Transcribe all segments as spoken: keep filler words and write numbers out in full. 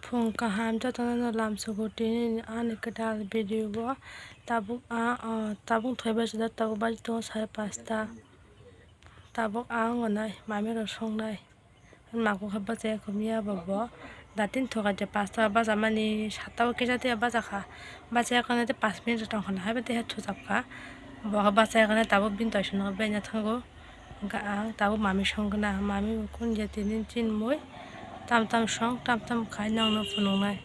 Phung kaham jotono lamsogo tini ani kwtal video o. Tabuk a, o, tabuk thoi baji da, tabuk baji tongo sare pasta. Tabuk a wngnai mami rok songnai. Mago khe bachaya kho miya bo bo. Datin thoka je pasta bachamani sata o kisa tiya bachakha. Bachaya khe nai tei panch minute tongkha na hai bai tei thujapkha. Bo khe bachaya khe nai tabuk bini toisongo bengya thango. Hwnkhe ang tabuk mami songkha na, mami bo kung ya tini chinmui tam tam song tam tam khai nokno phunuknai.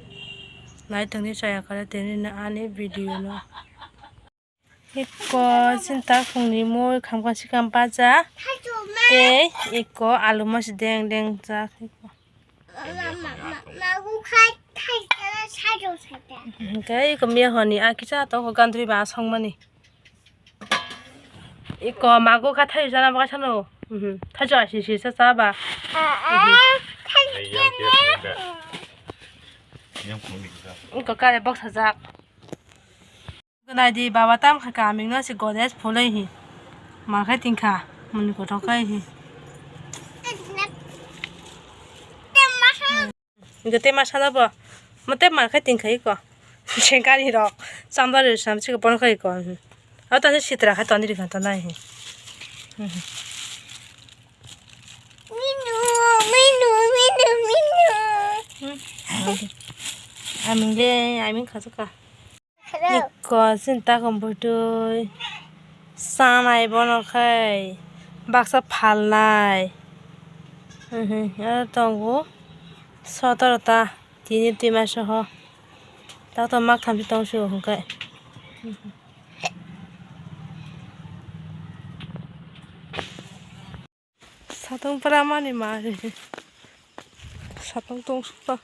Naitongni chaya khe tini ani video no. Eko chini takhukni mui khamkha sikam baja tei eko alu masi deng deng jak. Hwnkhe eko miya hwnwi a kisa tongo gandri ba songmani. Eko mago kha thaio chana bagwi sano. Thaio asi si cha cha ba. Eko kare boksajak. Gwnai di baba tam kha kaming no se Godrej phulai hi. Mar khai tingkha muni kothok khai hi. Hwnkhe tei ma sana bo. Mo tei mar khai tingkha iko. Se gari rok. Chamda rwi sam chikhe bono khai iko. Abo tani sitra khai toni rikha tonai hi. Minu, minu, minu, minu. Aming le, aming khasukha. Iko chini takhuk bwtwi chanai bono khai baksa phalnai. Aro tongo sotoro ta tini twima soho. Tato mak thamchi tong sio hwnkhe. Satung pura mani ma re. Satung tong suka.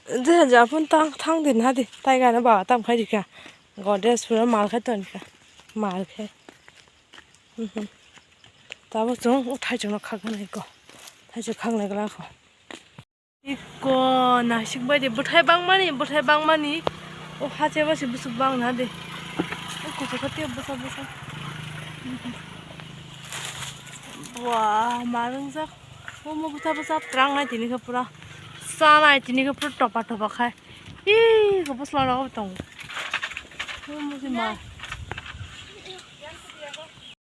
Je japun tang thang din hadi. Tai gana ba tam khai dikha. Godrej pura mal khai ton ka. Mal khai. Mhm. Tabo chung o thai chung no khak nai ko. Thai chung khak nai gla ko. Iko nasik bai de bwthai bangmani, bwthai bangmani. O hache bo se bwswk bang na de. O kuchuk khe tei bwsa bwsa. Bua, ma wngjak. Omo bwsa bwsa twrang nai tini khe pura. Cha nai tini khe pura topa topa khai. Ih, ko bwsla rok tongo. Omo se ma.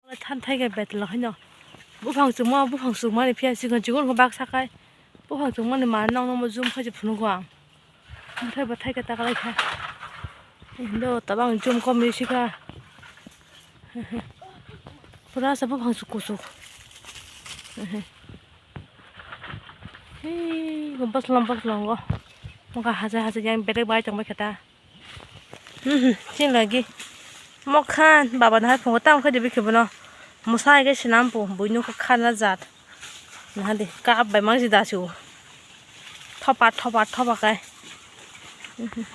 Than thai khe betel haino. Buphang chukma, buphang chukmani phiya chikon chikon khe baksa khai. Buphang chukmani ma nang nang bo jum khai se phunukgo ang. Bwthai bwthai khe taklai kha. Hindo tabang jum kom risi kha. Pura sa buphang chuk kuchuk. Hei, boslam boslam go. Mokha haja haja yang bedek bai tongbai khe ta. Mhm, chini lagi. Mokhan baba nahai phungo tamo khe dibi khe bono. Mwsa hai khe sinam po, buino khe khana jat. Nahadi, kap bai mangsi dasi o. Thopa, thopa, thopa kai. Mhm.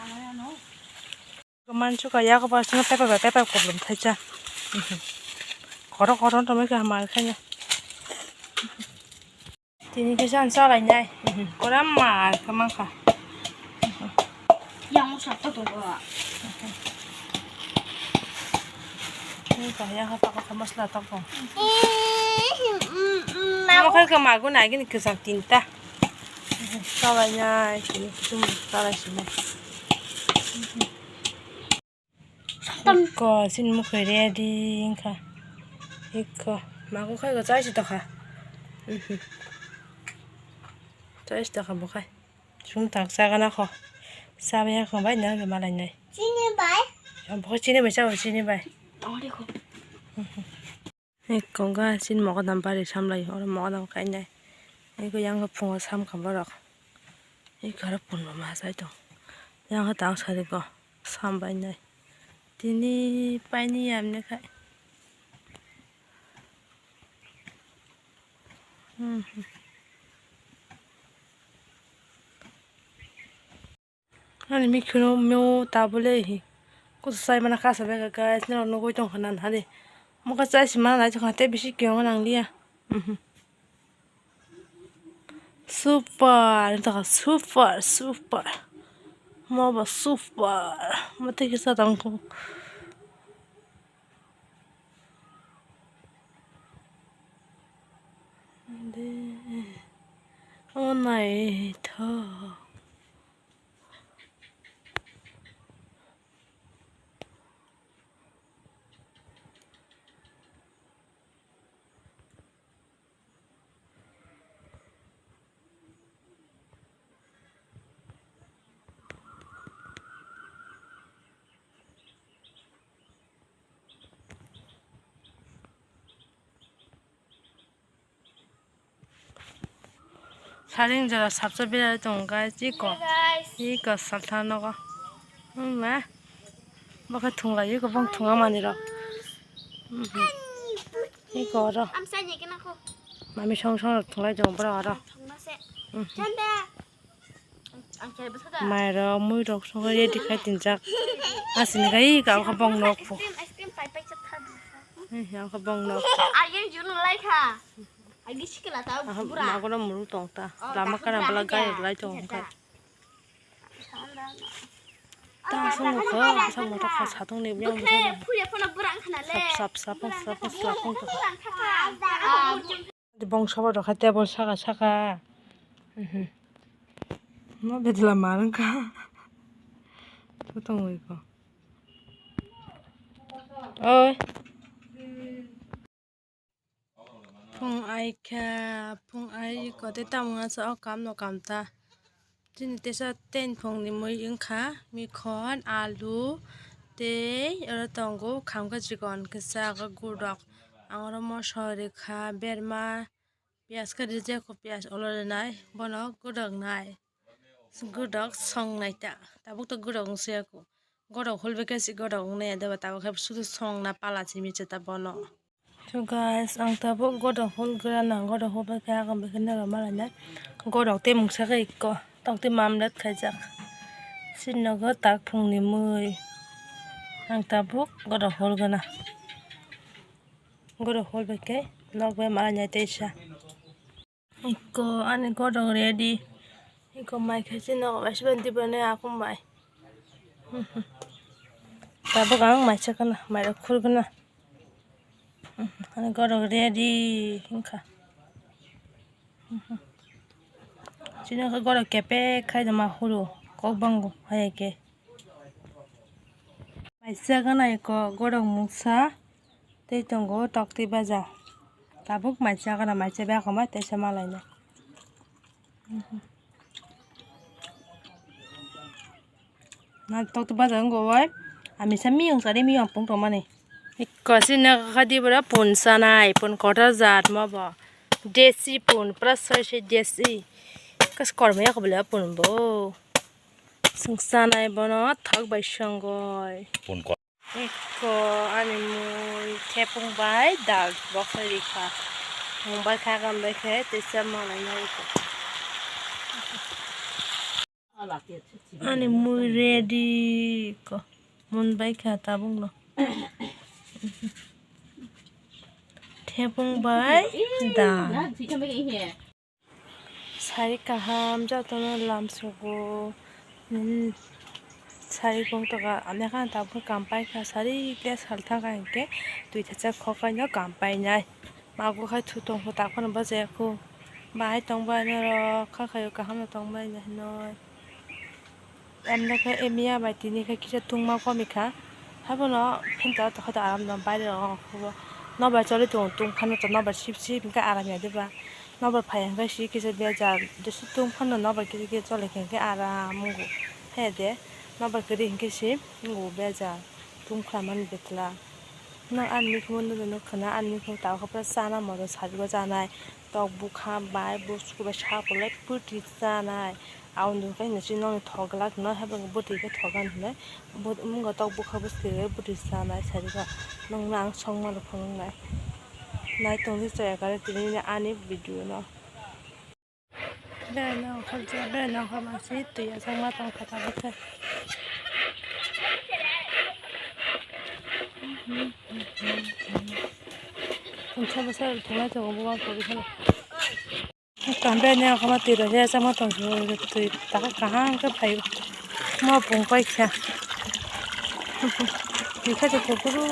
Manchuka yago ba sino pepa bai pepa problem thaisa. Mhm. Koro koro to mekha mal khanya. Tini khe san salai nai. Kora mar khe mankha. Yang sa to to ba. Ni ka yang ha pa ka masla to ko. Mo khai ka magu nai gini kisa tinta. Salai nai, tini kusum salai sini. Iko, chini mokhe ready wngkha. Iko, mago khai go chai si tokha. Mhm. Chai si tokha bo khai. Chwng tak chagana kho. Chabya kho bai nang malai nai. Chini bai? Bo chini bai chao chini bai. Tong di kho. Mhm. Eko ga chini mogodam bari samlai, oro mogodam kainai. Eko yang khe phungo samkha borok. Eko aro punbo ma chai tong. Yang khe tang sari ko sambai nai. Tini paini yamni khai. Hmm. Ani mikhuno meo tabule hi. Kusa sai mana kasa beka guys, nino nugui tong khana hadi. Muka chai si mana nai tong khana te bisi kiyong nang liya. Mhm. Super, nito kha super, super. Mo ba super. Mo te kisa tang ko. De. O nai tho. Tharing jora sapsa berari tongo guys, iko. Iko salthar nogo. Hwnma. Bokhe thunglai iko bong thunga maniro. Iko oro. Mami song song thunglai tongo boro oro. Mairok, muirok songo ready khai tinjak. Asini khai ka, ka bong nok pho. Ice cream, ice cream pai pai chak tha. Ang ka bong nok. Ayang jun lai kha. Agi sikla ta bura. Magono muru tong ta. Lama kana bala gari lai tong kha. Ta songo kha, sa motor kha satong ni biyang. Sap sap sap sap sap sap. Bongsa bo rokha table saka saka. Mhm. No bedla ma wngkha. Tongwi ko. Oi. Phung ai kha, phung ai ko tei tamung asa o kam no kam ta. Chini tesa ten phung ni mui wngkha, mikhon, alu, tei oro tongo khamkha chikon kisa gudok. Ang oro moso rikha, berma, piyaj khe rijak ko, piyaj olo rinai, bono gudok nai. Gudok song nai ta, tabuk to gudok wng siya ko. Gudok hul bai khe si gudok wng nai ya deba, tabuk khe sudu song na pala simi cheta bono. So guys, ang tabuk gudok hul gra na, gudok hul bai khe agam bai khe nai rw ma lai nai. Gudok tei mungsa khe ikko, tok tei mamlet khaijak. Sini nogo tak phung ni mui. Ang tabuk gudok hul gana. Gudok hul bai khe nok bai ma lai nai teisa. Ikko ani gudok ready. Ikko mai khe si nogo bai si bai diba nai akung bai. Tabuk ang mai chakana, mai rok khurgana. Ani gudok ready wngkha. Chini khe gudok kepek khai tongma huro kok bango hai khe. Mai chakana ikko gudok mungsa. Tei tongo tokti baja. Tabuk mai chakana mai cha bia koma teisa malaina. Na tokti baja wngkha bai. Ami sa miyung sari miyung pung tongmani. Ikko si nokha di boro pun sanai, pun kotor jat mo bo. Desi pun, pura soi soi desi. Kas korma yak bela pun bo. Sung sanai bono thok bai songoi. Pun ko- Ikko ani mui thepung bai dal bokhai rikha. Mung bai kha gam bai khe tei chap manai nai ikko. Ani mui ready ikko. Mun bai kha tabuk no. Thepung bai dal. Sari kaham jotono lamsogo. Hmm. Sari kok toka, amya khan tabuk kam paikha, sari khe salthang kha hinkhe twi thajak khok kaino kam painai. Mago khai thu tongkho, takhorno bachaya kho. Bahai tongbai norok, kha khaio kaham no tongbai hinoi. Emne khe emiya bai tini khe kisa tungma komikha. Habono phinta tokha da aram no baire rok ongkha bo. Nobar choli tongo tungphano to nobar sip sip hinkhe aram ya diba. Nobar phai hinkhe si kisa bejal. Jesa tungphano nobar kisa kisa choli khe hinkhe aram wngo. Haya de nobar kwrwi hinkhe si wngo bejal. Tungkha mani betla. Nang ani mikhumo nukha khwna ani mikhumo tabukha pura chana modo sajgo chanai. Tok bwkha bai bwswk bai sak belai bwtwi chanai. Aboni khe nini nokni thok glak no haibo bwtwi khe thogan hinwi bo wngkha tok bwkha bwswk khe bwtwi chanai sari khe nwng no ang songma rw phunuknai. Nai tongdi chaya kare tini ani video no. Bera nang khorja bera nang khorma si twi aswk ma tong kha tabuk khe. Tongsa bwsa thwngna tongo bo uansugwi phano. Tong bera nang khorma twi rw ya chama tong twi taka kaham khe phai. Mo pung pai kha. Twi kha twi kufuru.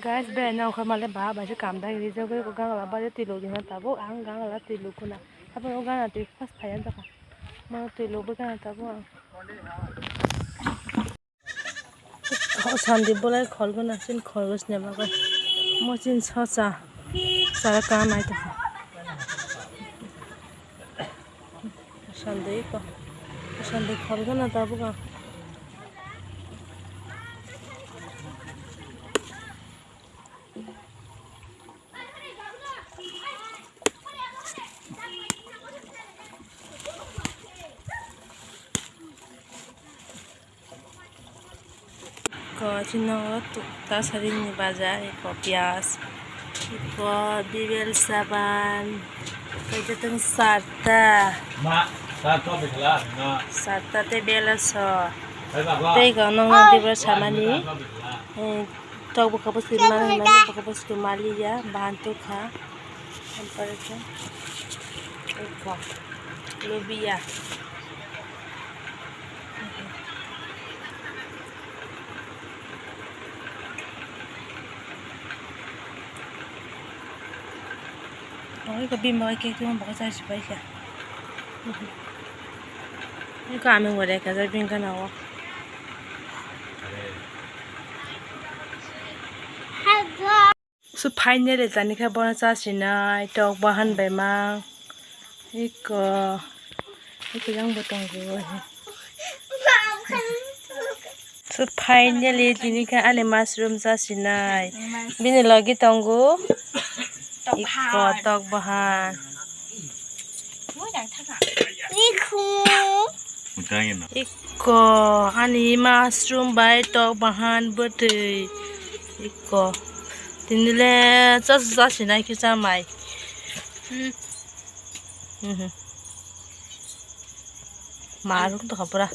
Guys, bera nang khorma le ba bai se kam dagi rijagwi gangla bai twi luk jana tabuk ang gangla twi luk kuna. Abo gangla twi first phai jana taka. Mo twi luk bo gana tabuk ang. Sandi bolai khol gana sin khol gana bagwi. Mo sin sosa. Sara ka nai taka. Sandui ko. Sandui khorgana tabuk ang. Ko chino tu-, tasarini bazar, iko piyaj, iko bibel saban, kaisa tang sarta. Ma, ta to bikla, na. Sarta te bela so. Hai baba. Tei ko nang dibra samani. Eh, tok bokha bwswk mali, mali bokha bwswk mali ya, bahan tukha. Ampar khe eko lubia. Oi ko bini bagwi khe tongma bagwi chai se pai kha. Eko ami bo rek hajar bini gana o. So finally tani khe bono chasinai tok bahan bai mang. Iko, iko yang bo tongo. So finally tini khe ani mushroom chasinai. Bini logi tongo. Iko tok bahan. Iko ani mushroom bai tok bahan bwtwi. Iko. Tini le chas chasinai khe chamai. Hmm. Mhm. Marung to khapura.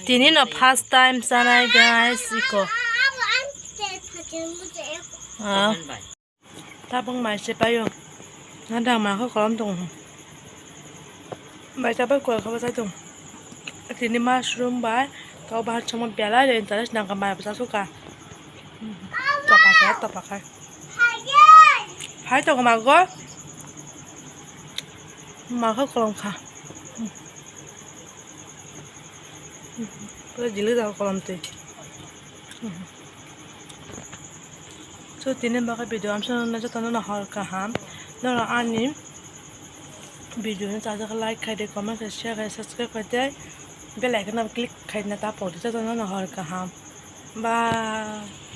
Tini no first time chanai guys, iko. Ah. Tabang mai se payo. Nadang ma kho kolom tong. Bai tabang kol kho bachai tong. Tini mushroom bai tok bahan chama bela le interest nang ka mai bachai suka. Topa khe, topa khe. Hai tong ma go. Ma kho kolom kha. Pura jili da kolom twi. So tini bagwi video amsa nang jotono no hor kaham. Norok ani video no chajak like khai de, comment khai, share khai, subscribe khai de, bell icon no click khai na ta pori jotono no hor kaham. Bye.